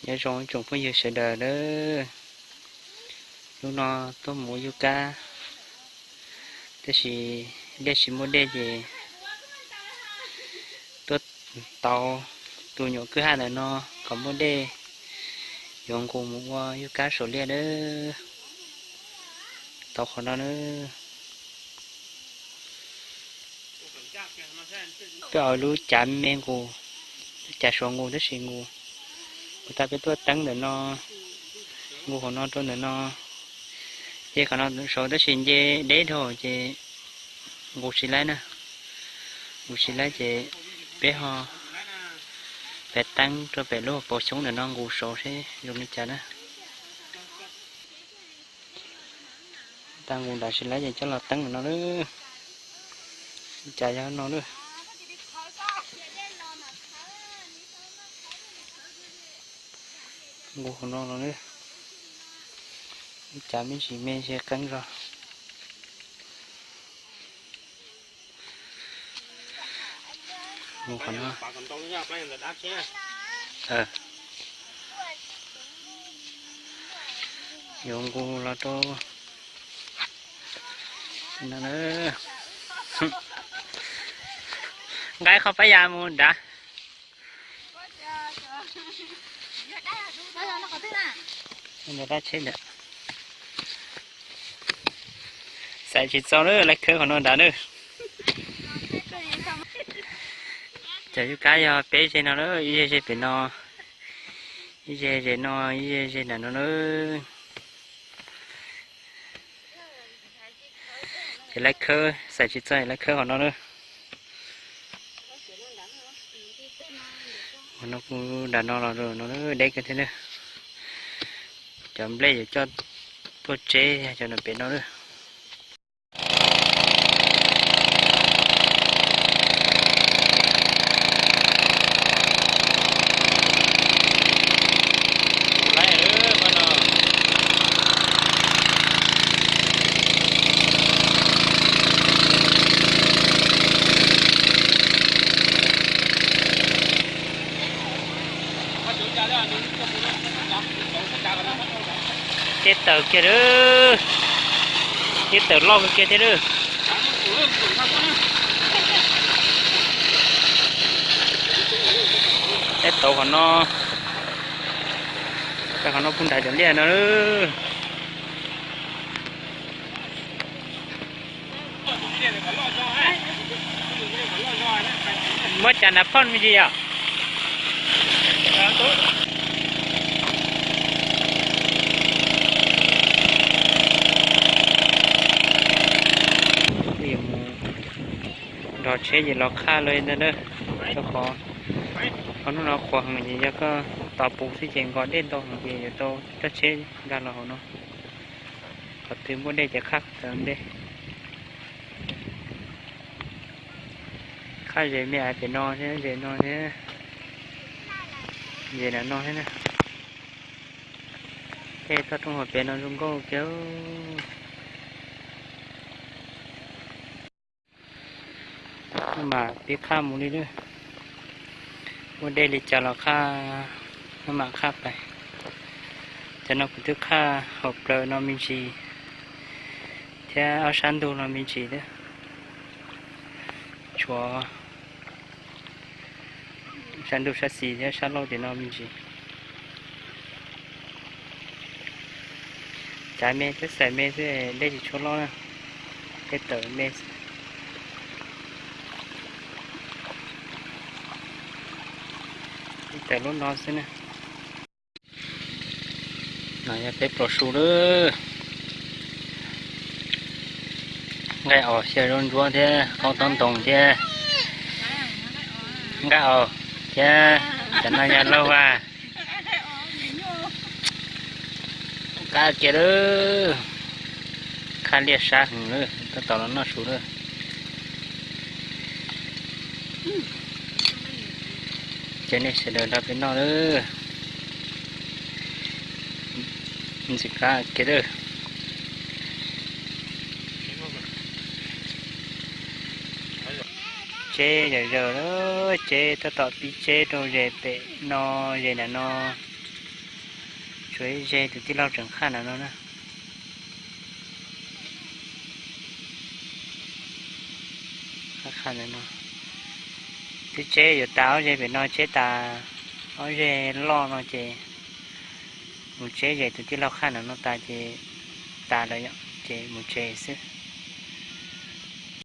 Nyob zoo ib tsoom phooj ywg sawv daws lawm, hnub no tuaj mus ua yug kab, tab sis dej tsis muaj dej ces tuaj tau tus nyuam kwj ha ntawm no kom muaj dej, yuav nqus mus ua yug kab saum liaj lawm. Tau qhov no na. Peb ua lub cav me nqus, lub cav suav nqus tab sis nqus, nqus tag peb tuaj teeb ntawm no, nqus hauv no rau ntawm no. Ces qhov no saud tab sis nce deb dhau ces nqus tsis laib na, nqus tsis laib ces peb ho pem teeb rau pem lub hauv paus xyoob ntawm no nqus saud seb zoo li cas na. Tag nqus nram tsis laib ces coj los teeb ntawm no lawm. Cas yog no lawm. Nqus hauv no los lawm. Cas me ntsis me ntshe qeeb zog. Nqus qhov no. Yuav nqus los rau no. Nqa qhov pab ya mus nrad. Dab tsheb ntawd. Xaiv tsis txog lawm, lawv khawb qhov no nrad na. Cov yub kab yog peb zeg no lawm, ib zeg ze pem no, ib zeg ze no, ib zeg ze nram no na. Ces lawv khawb, xaiv tsis txog lawv khawb qhov no na. Qhov no kuj nram no los no deb kawg thiab na. Cov nplej yuav coj tuaj tseb cov no pem no na. Tej taws kiag lawm, tej taws loj kawg kiag thiab lawm. Tej tauv qhov no, qhov no puag nram cov liaj no. Muab cas nab phoj me ntsis yom. Nrog tsheb ces los qhaj los ntag na. Rau qhov, qhov hnub no qhuav heev ces yog koj tos puv xwb ces nkos dej ntau heev ces yuav tau coj tsheb nkag los hauv no. Qhov twg muaj dej ces qhaj qhov ntawd ntej. Qhaj ze me aiv pem no thiab, ze no thiab, ze nram no thiab na. Tej toj roob hauv pem no zoo nkauj kiag. Maj mam pib qhaj mus li lawm. Muaj dej li cas los qhaj, maj mam qhaj pais. Cov no kuv twb qhaj hauv plaws no me ntsis thiab ob sab ntug no me ntsis thiab. Tshuav sab ntuj sab xis thiab sab laug ces no me ntsis. Cav me thiab xais me xwb, dej tsis tshua loj na. Tej tawm me xwb. Tej tawm lub no xwb na. No yog peb pluas su lawm. Nqaij os xyaw zuab ntsuab thiab qaub taub ntoos thiab nqaij os thiab cov no yog lauj vas. Qab kiag lawm. Qhaj liaj sab heev lawm, tab tom los noj su lawm. Ces nej sawv daws nrog peb noj lawm. Ntxim qab kiag lawm. Tseb yam zawg lawm, tseb tab tom pib tseb rau ze pem no, ze nram no. Ze tus tij laug tseem qhaj ntawm no na. Twb tseb yuav tas ob ze pem no, tseb tas ob ze loj no ces mus tseb ze tus tij laug qhaj ntawm no tas ces tas lawm yom, ces mus tsev xwb.